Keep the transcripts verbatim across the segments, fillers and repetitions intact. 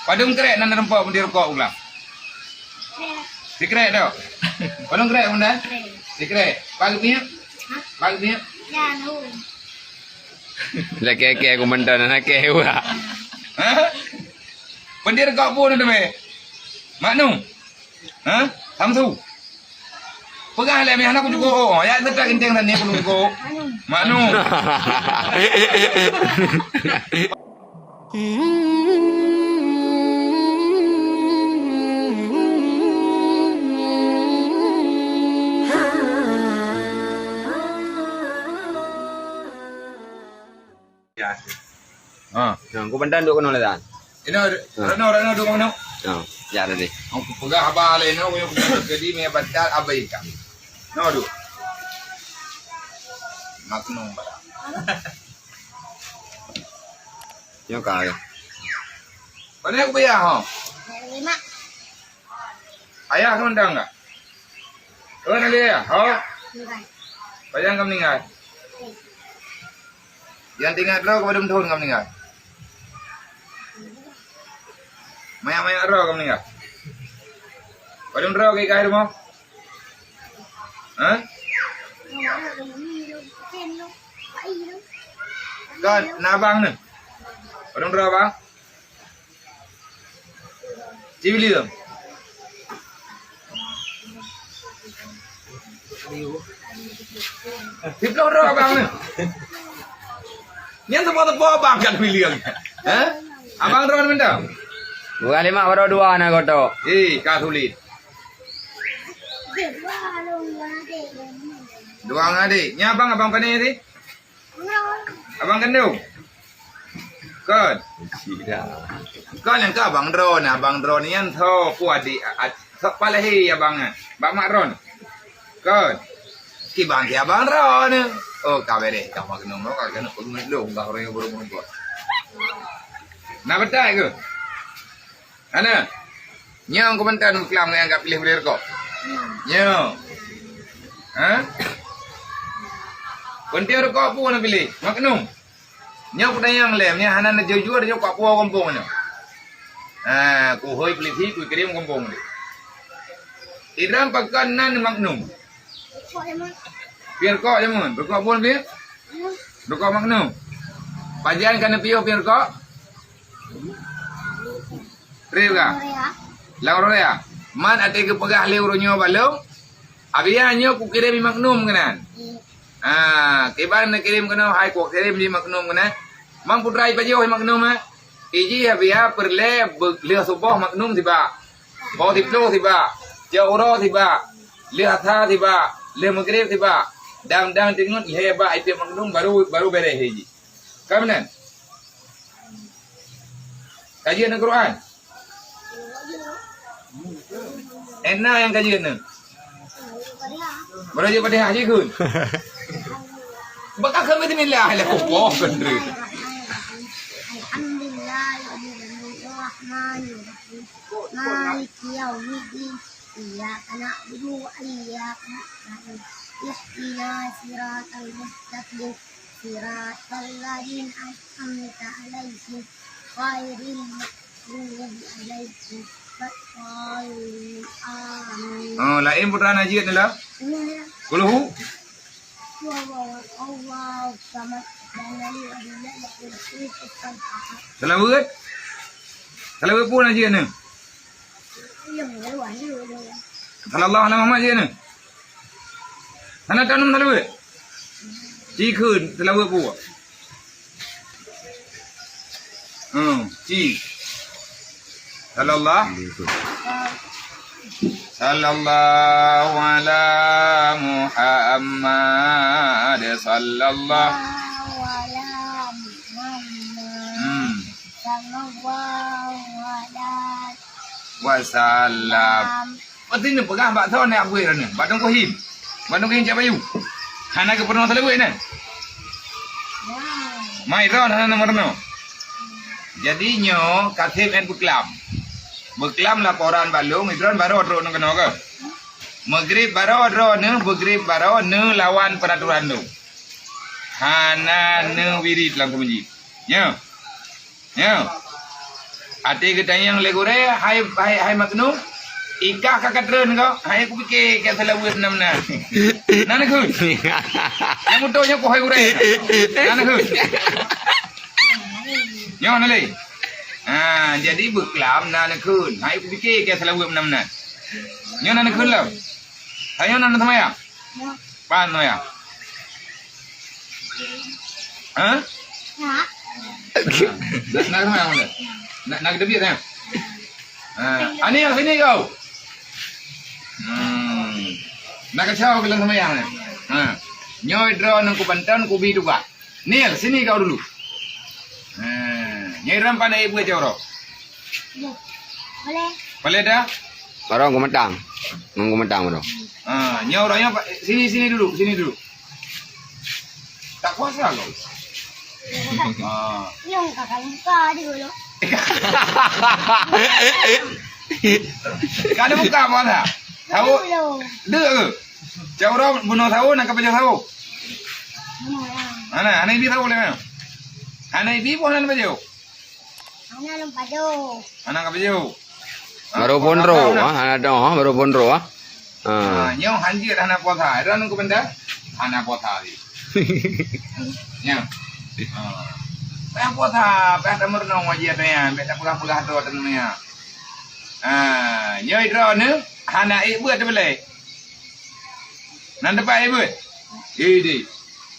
Padum krek nan reumpok peuti rukok ulang? Sikrek tu. Padum krek benda? Sikrek. Pak geumiet? Pak geumiet? Ya, no. Lakèe-lakèe aku mantong, lakèe wah. Ha? Peuti rukok pun tu meh. Maknum. Ha? Samsu. Peugah lé meh hana kucukok. Ya, teutap ginteng tadi kucukok. Maknum. Ya. Ha. Nah, ku bantan duk keunoe lah, Tan. Inoe, ha. Rano, Rano, duk keunoe. Ha, ya, tadi. Aku peugah haba lé inoe, aku peugah jadi meh batal abai ka. No, duk. Maknum bala. Nyoe ka, ya. Pane aku bayar, ha? Lima. Ayah kau undang enggak? Oh, nanti ya. Oh. Bukan. Pajan kau meninggal? Yang tinggal droe kau padum tahun kau meninggal? Mayak-mayak droe kau meninggal? Padum droe kau ikai rumah? Hah? Kan, na abang ni? Padum droe abang? Ci William. Siploh droe abang ni. Nyan teupeu-teupeu abang kan William. Ha? Abang droe mantong? Bukan lima, baru dua na goto. Eh, ka sulit. Dua adik. Nyan abang, abang pane tadi? Abang kandung? Kon? Kon nyang ka abang droeneuh, abang droeneuh nyan tho, peue adik, a-, a-, tho pah lahé abang nyan. Bak mak droeneuh. Kon? Kiban si abang droeneuh. Oh, ka beureh, ka mak keunoe, ka keunoe, ka keunoe, ka keunoe. Na beutai keu? Hana. Nyoe keumantan meukeulamu nyang ka piléh bri rukok. Nyoe. Ha? Peunteng rukok peue na piléh? Maknum. Nyoe peutanyong lé, nyoe hana neujujur, nyoe kok peue gampông nyoe. Ha, kuhôi peulisi, kukirém gampông nyoe. Idram pakon nan Maknum. Pi rukok jameun, rukok peue pi? Rukok Maknum. Pajan ka neupiôh pi rukok? Trép ka? Lam raya. Man até geupeugah lé ureueng nyoe bak lôn, "Abiya nyoe kukirém i Maknum keunan." Ha, kiban neukirém keunoe, hai kukirém i Maknum keunan. Man putra i pajoh i Maknum, eh? Iji Abiya peureulèe beu-, lheueh suboh Maknum sibak. Boh siploh sibak. Cok uroe sibak. Lheueh asa sibak. Lheueh meugrib sibak. Dang-dang teungeut lhèe bak i tiep Maknum baru, baru beureh iji. Ka meunan? Kajian Al-Quran? Ena nyang kajian nyoe. Baru jeuet Fatihah jih kun. Baka kami bismillah lah kupoh kendri. Alhamdulillahirrahmanirrahim. Maliki yaumiddin. Iyyaka na'budu wa iyyaka nasta'in. Ihdinas siratal mustaqim. Siratal ladzina an'amta 'alaihim ghairil maghdubi 'alaihim waladdallin. Amin. Oh, laén putra na jeuet neulah? Kulhu. Huwallahu samad. Lam yalid wa lam yulad wa lam yakul lahu kufuwan ahad. Salawat? Salawat peue na jeuet nyoe? Sallallahu alaihi Muhammad jeuet nyoe. Hana tanom salawat? Ci kheun salawat peue? Hmm, ci. Sallallahu. Sallallahu ala Muhammad. Sallallahu. Hmm. Wasallam. Pasti neupeugah bak soe nyan buet droeneuh? Bak Teungku Him. Bak Teungku Him Cak Bayu. Hana geupeurunoe salawat nyan. Mai droe hana neumeurunoe. Jadi nyoe ka sép nyan beuklam. Beuklam laporan bak lôn, droe baroe trok nyoe keunoe keuh. Meugrib baroe droeneuh, meugrib baroe neulawan peuraturan lôn. Hana neuwirit lam seumeujid. Nyoe. Nyoe. Até geutanyong lé gurée, hai, hai, hai Maknum, ikah ka katreun kau? Hai kupike ka seulaweuet nam na. Na neukheun? Nyang beutôi nyoe keuh hai gurée. Na neukheun? Nyoe na lé. Ha, jadi beuklam na neukheun. Hai kupike ka seulaweuet nam na. Nyoe na neukheun lom. Hai nyoe na neuseumayang. Pan ya? Hah? Nak, nak, nak, nak, nak, nak kita biar ya? Ha. Anil, sini kau. Hmm. Nak kacau bilang sama yang ni. Ha. Nyoe droe nang ku bantan, ku bi tuka. Nil, sini kau dulu. Ha. Nyoe ram pandai ibu aja orang. Boleh. Boleh dah? Barong ku matang. Nang ku matang barong. Ha, nyoe orang nyoe pa-, sini, sini dulu, sini dulu. Tak puasa kau? Ah. Nyong kakak lupa dulu. Ka ada buka puasa? Tahu? Belum. Dek ke? Cak orang bunuh tahu nak kepaja tahu? Belum. Mana? Anak ibi tahu leh. Anak ibi pun anak paja. Anak lom paja. Anak kepaja. Baru pondro, ah, hana dong, ah, baru pondro, ah. Ha. Ha, nyoe hanjeuet hana puasa. Droeneuh keu benda? Hana puasa lé. Nyoe. Ha. Payah puasa, payah tameurunoe wajib nyan, payah tapeugah-peugah droe teuh nyan. Ha, nyoe droeneuh hana ék beuet teubeulée. Nan teumpat ék beuet? Eh, di.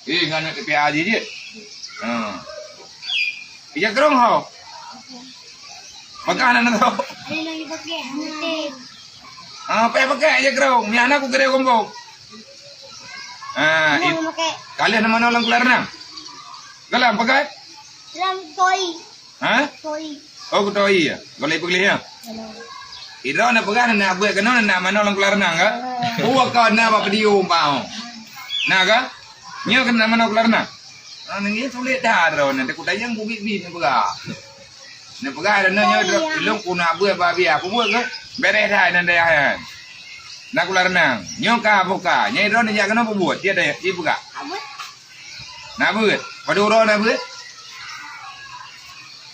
Eh, ngan teupia aji jeuet. Ha. Ija krong ho. Pakai anak tu. Ada lagi pakai, nanti. Ah, pakai pakai aja kerong. Ni anak ku kira kumpul. Ah, Mau pakai. Kalian nama nolong keluar nang? Galam pakai? Dalam koi. Ha? Koi. Oh, kutoi ya. Kalau ibu kelih ya. Kalau. Ira nak pegang nak buat kena nak mana orang keluar nang ka? Oh. Oh, kau nak apa video bau? Nak ka? Nyo kena mana keluar nang? Ah, nangis sulit dah ro nanti ku tayang bubit-bit nak pegang. Nak peugah dah nyoe. Oh, iya. Ilong ku nak buet bak biar. Aku buet ke? Beres dah nan dayah nyan. Nak kula renang. Nyoe ka buka. Nyai droe jak keunoe peubuet. Dia dah ipeugah. Abot. Nak buet. Pada uroe nak buet.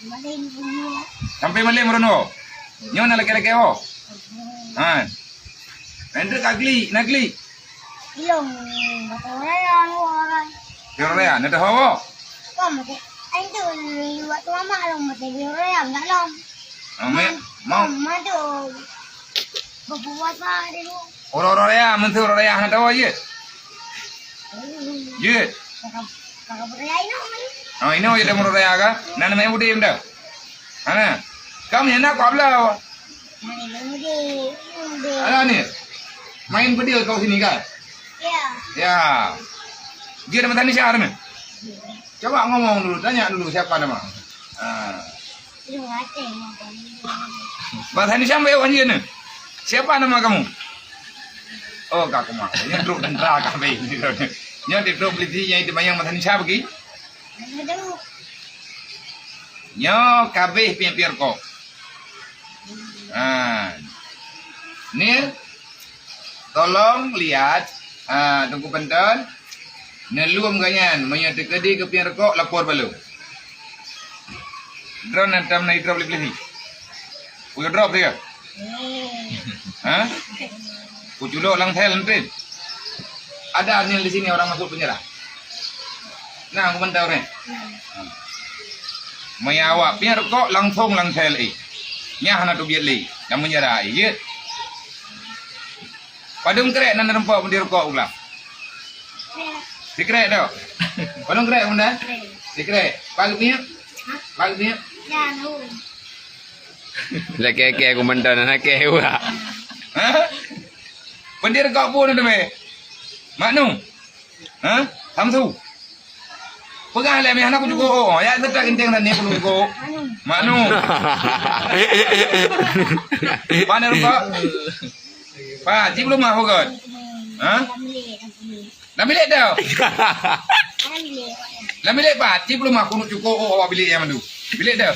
Maling punya. Sampai maling meureunoe. Nyoe na lakée-lakée ho. Ha. Nanti ka klik, nak klik. Ilong, batu raya luar kan. Ilong raya, na tahu apa? Kau mati. Ain tu liwat tu mama long mati ilong raya enggak long. Amin. Mau. Madu. Berpuasa dulu. Orang-orang raya, menteri orang raya na tahu aja. Jeuet. Kakak, kakak beraya ini mana? Oh, ini aja dah orang raya kan? Nang nama yang budi dah. Hana. Kamu yang nak kau belau. Mana yang budi? Yang budi. Ada ni. Main bedil kau sini kan? Ya. Ya. Dia ada mata ni siapa ni? Coba ngomong dulu, tanya dulu siapa nama. Ah. Bahasa Indonesia baik wan jeuet ni. Siapa nama kamu? Oh, kak Umar. Nyoe trok tentara kabeh. Nyoe di trok polisi nyai di mayang bahasa Indonesia bagi. Nyoe kabeh piep-piep rukok. Ha. Ni Tolong lihat, ha, Teungku Panton, neulom gobnyan, meunyoe teukeudi keupiep rukok, lapor bak lôn. Droeneuh tam na idrop lé polisi. Kujak drop dia. Ha? Kuculok lam sel nanti. Ada anil di sini orang masuk penjara. Nah, aku mantau ni. Meunyoe awak piep rukok langsung lam sel eh. Nyan hana teubiet lé. Lam penjara eh, jeuet. Padum krek nan rempok peundi rukok ulang. Sikrek tu. Padum krek benda? Sikrek. Pagut ni? Pagut ni? Ya, tahu. Lakée-lakée aku mantau, lakée wah. Ha? Peundi rukok pun tu meh. Maknu. Ha? Samsu. Peugah lé meh hana kucukok. Oh, ya tetap genteng tadi pun kucukok. Maknu. Mana rukok? Pa, cip lumah fokus. Ha? Lam bilik tu. Lam bilik pa, cip lumah kunut cukok oh awak bilik yang mandu. Bilik tu.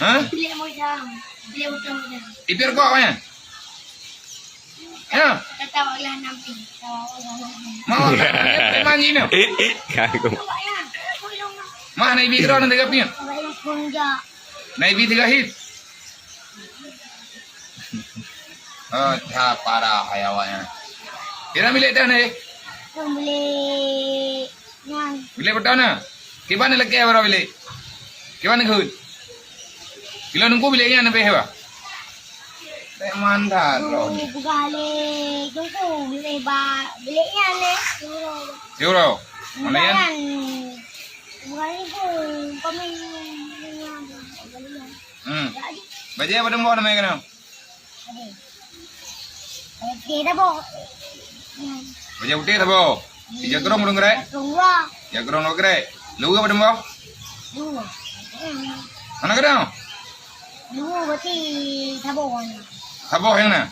Ha? Bilik macam. Bilik macam. Itu rukok mana? Ya. Kata awak lah nampi. Mau. Mani ni. Kau. Mah na ibi kira nanti kapin. Awak yang kunjak. Na ibi tiga hit. Oh, that parah hai awaknyan. Kira milék dah na, eh? Milék nyan. Milék beutôi na? Kiban na lakée baroe milék? Kiban na keuhun? Kilo nungku milék nyan na pih ba? Teuma that lom. Peugah lé Teungku, milék ba, milék nyan lé. Siuroe. Mana nyan? Bukan itu, kami. Hmm. Bajée padum boh namanya kena? Bajée saboh. Bajée putéh saboh. Di jakrong padum grek? Jakrong dua. Jakrong dua grek. Luwa padum boh? Dua. Hmm. Mana kena? Dua berarti saboh. Saboh nyang na?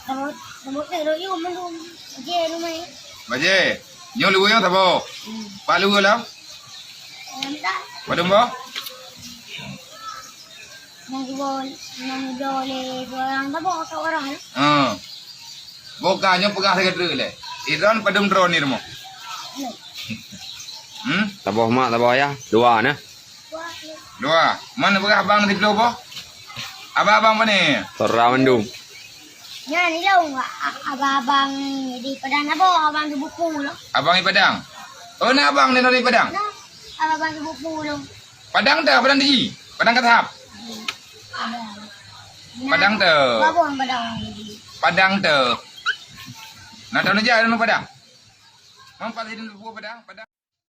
Saboh, saboh tu lo yu mandum. Bajée lumai. Bajée. Nyoe luwa nyoe saboh. Hmm. Pat luwa lam? Lam tak? Padum boh? Nyang geubo-, nyang geubo lé dua orang saboh ka orang. Hmm. Boh ka nyoe peugah lagée treuk lé. Idon padum droe ni rumoh? Hmm? Saboh mak, saboh ayah, dua na. Dua. Mana peugah abang na siplôh boh? Abang-abang pane? Sora mandum. Nyan ilong, a-, a-, abang-abang di Padang saboh, abang di Buku lo. Abang di Padang? Oh, na abang di, di Padang? Na, abang di Buku lo. Padang dah, Padang di. Padang Katap. Padang. Padang teu. Babon Padang. Padang teu. Na tahu neujak dalam Padang? Nampak sini buku Padang, Padang.